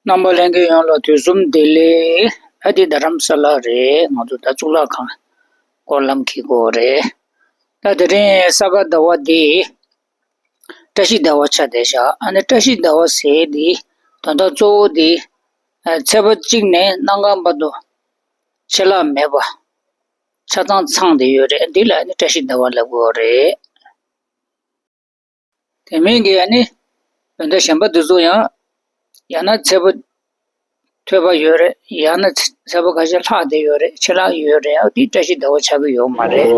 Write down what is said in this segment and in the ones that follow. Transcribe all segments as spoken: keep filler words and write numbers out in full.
རྣམ་པ་ལྷན་རྒྱས་ཡོངས་ལ་དུས་གསུམ་བདེ་ལེགས། ཨ་འདི་རྡ་རམ་ས་ལ་རེད། ང་ཚོ་ད་གཙུག་ལག་ཁང་སྐོར་ལམ་འཁེལ་གྱི་ཡོད་རེད། ད་དེ་རིང་ས་ག་ཟླ་བ་འདི། བཀྲ་ཤིས་ཟླ་བ་ཆགས་བསྡད་ཤག་ཨ་ནི་བཀྲ་ཤིས་ཟླ་བ་ཟེར་དེ་དོན་དག་གཙོ་བོ་དེ། ཨ་ཚེས་པ་གཅིག་ནས་གནམ་གང་བར་དུ་ཆད་ལྷག་མེད་པ་ཆ་ཚང་ཚང་བསྡད་ཡོད་རེད། འདི་ལ་ཨ་ནི་བཀྲ་ཤིས་ཟླ་བ་ལབ་ཀྱི་ཡོད་རེད། དེ་མིན་གྱི་ཨ་ནི་བོད་ཟླ་གཞན་པ་འདི་ཚོ་ཡང་ཡང་ན་ཚེས་པ་ཐོས་པ་ཡོད་རེད། ཡང་ན་ཚེས་པ་ཁ་ཤས་ལྷག་བསྡད་ཡོད་རེད། ཆད་ལྷག་ཡོད་རེད། ཨ་འདི་བཀྲ་ཤིས་ཟླ་བ་ཆགས་ཀྱི་ཡོད་མ་རེད།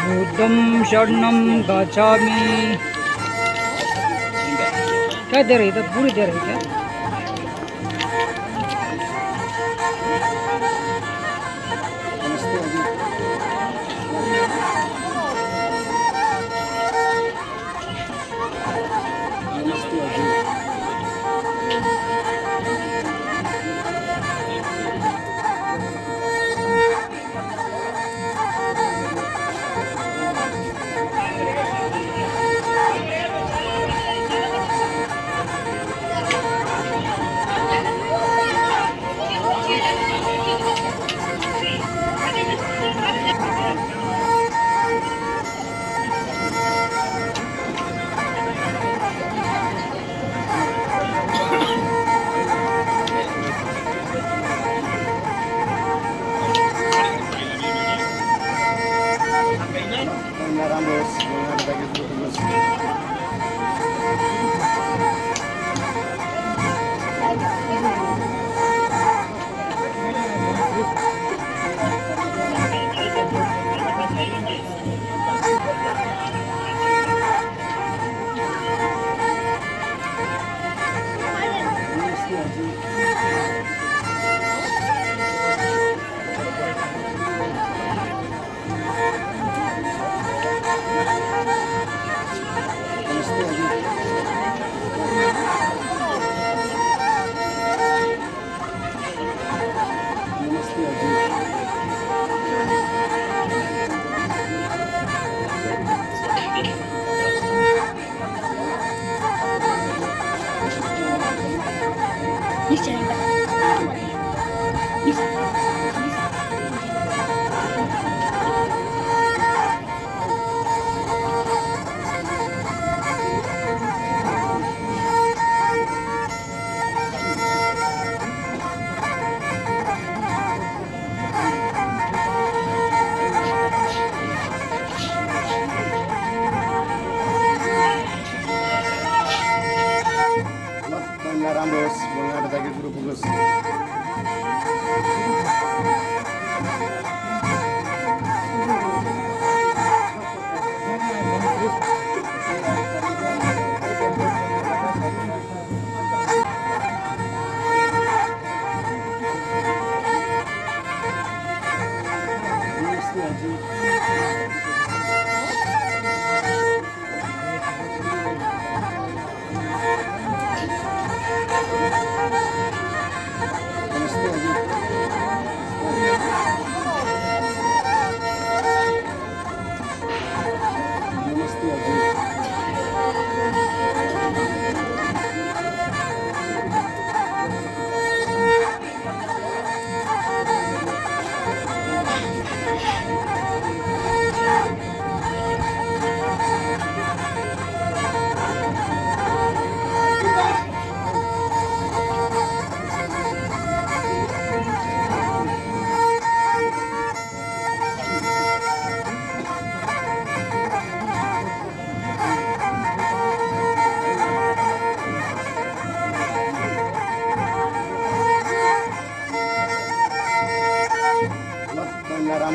बुद्धं शरणं गच्छामि। क्या दे रही था? पूरी दे रही क्या?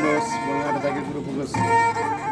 Bos, bos, ada lagi guru bos.